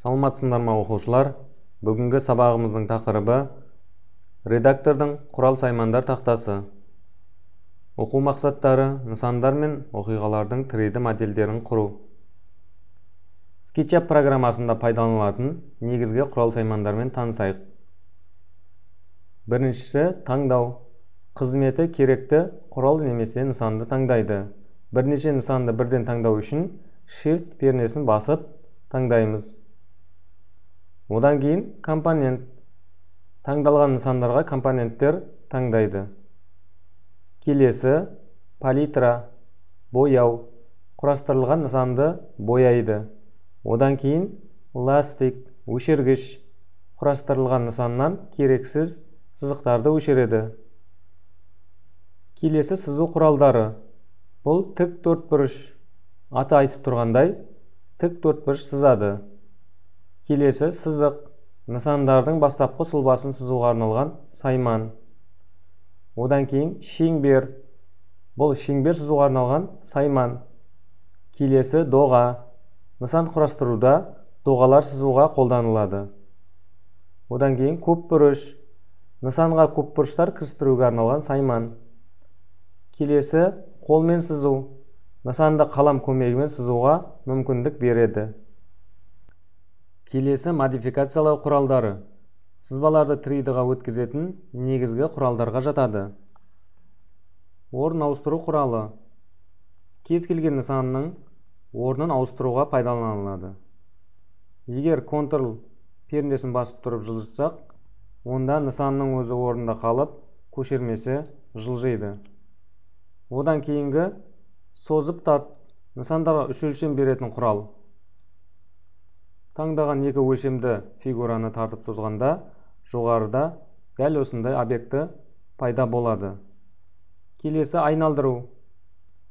Саламатсыздар ма оқушылар? Бүгінгі сабағымыздың тақырыбы редактордың құрал-саймандар тақтасы. Оқу мақсаттары нысандар мен оқиғалардың 3D модельдерін құру. SketchUp программасында пайдаланылатын негізгі құрал-саймандармен танысайық. Біріншісі таңдау. Қызметі керекті құрал немесе нысанды таңдайды. Бірнеше нысанды бірден таңдау үшін Shift пернесін басып таңдаймыз. Одан кейін компонент. Таңдалған нысандарға компоненттер таңдайды. Келесі палитра, бояу. Құрастырылған нысанды бояйды. Одан кейін ластик, өшіргіш. Құрастырылған нысаннан керексіз сызықтарды өшіреді. Келесі сызу құралдары. Бұл тік төртбұрыш. Аты айтып тұрғандай, тік төртбұрыш сызады. Келесі сызық. Нысандардың бастапқы сұлбасын сызуға арналған сайман. Одан кейін шеңбер. Бұл шеңбер сызуға арналған сайман. Келесі доға. Нысан құрастыруда доғалар сызуға қолданылады. Одан кейін көпбұрыш. Нысанға көпбұрыштар кірістіруге арналған сайман. Келесі қолмен сызу. Нысанды қалам көмегімен сызуға мүмкіндік береді. Келесі модификациялау құралдары. Сызбаларды 3D-ға өткізетін негізгі құралдарға жатады. Орын ауыстыру құралы. Кез келген нысанның орнын ауыстыруға пайдаланылады. Егер Ctrl пернесін басып тұрып жылжытсақ, онда нысанның өзі орнында қалып, көшірмесі жылжиды. Одан кейінгі созып тарт, нысандарға үш өлшем беретін құрал. Таңдаған екі өлшемді фигураны тартып созғанда, жоғарыда дәл осындай объекті пайда болады. Келесі айналдыру.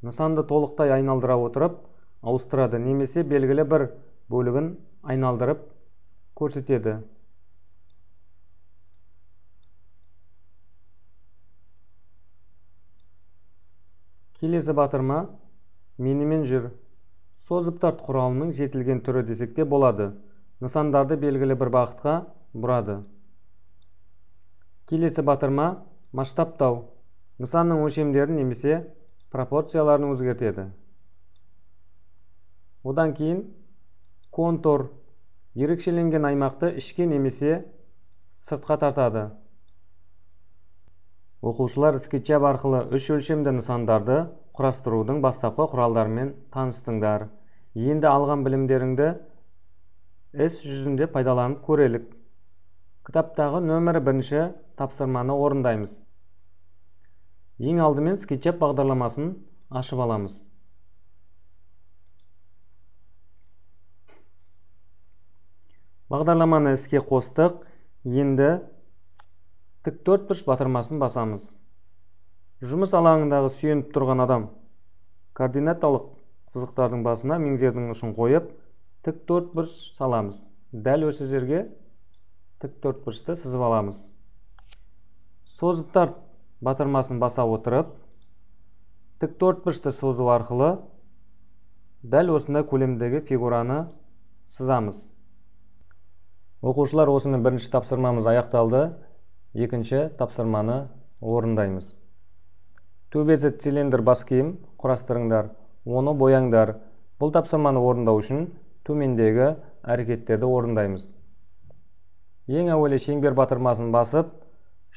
Нысанды толықтай айналдыра отырып, ауыстырады немесе белгілі бір бөлігін айналдырып көрсетеді. Келесі батырма менімен жүр. Созып тарт құралының жетілген түрі десек те болады. Нысандарды белгілі бір бағытқа бұрады. Келесі батырма масштабтау. Нысанның өлшемдерін немесе пропорцияларын өзгертеді. Одан кейін контур. Ерекшеленген аймақты ішке немесе сыртқа тартады. Оқушылар SketchUp арқылы үш өлшемді нысандарды құрастырудың бастапқы құралдарымен таныстыңдар. Енді алған білімдеріңді іс жүзінде пайдаланып көрелік. Кітаптағы нөмірі бірінші тапсырманы орындаймыз. Ең алдымен SketchUp бағдарламасын ашып аламыз. Бағдарламаны іске қостық. Енді тік төртбұрыш батырмасын басамыз. Жұмыс алаңындағы сүйеніп тұрған адам координаталық сызықтардың басына меңзердің ұшын қойып, тік төртбұрыш саламыз. Дәл осы жерге тік төртбұрышты сызып аламыз. Созып тарт батырмасын баса отырып, тік төртбұрышты созу арқылы дәл осындай көлемдегі фигураны сызамыз. Оқушылар, осымен бірінші тапсырмамыз аяқталды. Екінші тапсырманы орындаймыз. Төбесі цилиндр бас киім құрастырыңдар, оны бояңдар. Бұл тапсырманы орындау үшін төмендегі әрекеттерді орындаймыз. Ең әуелі шеңбер батырмасын басып,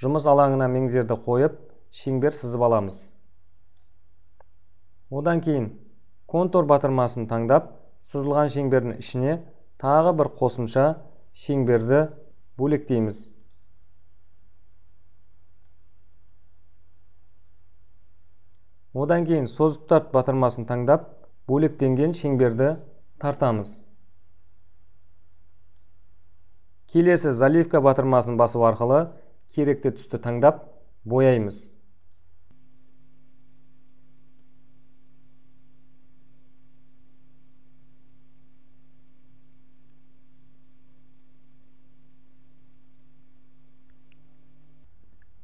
жұмыс алаңына меңзерді қойып, шеңбер сызып аламыз. Одан кейін контур батырмасын таңдап, сызылған шеңбердің ішіне тағы бір қосымша шеңберді бөлектейміз. Одан кейін созып тарт батырмасын таңдап, бөлектенген шеңберді тартамыз. Келесі заливка батырмасын басу арқылы керекті түсті таңдап, бояймыз.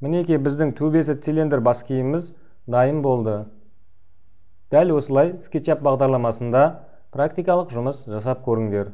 Мінекей біздің төбесі цилиндр бас киіміміз дайын болды. Дәл осылай SketchUp бағдарламасында практикалық жұмыс жасап көріңдер.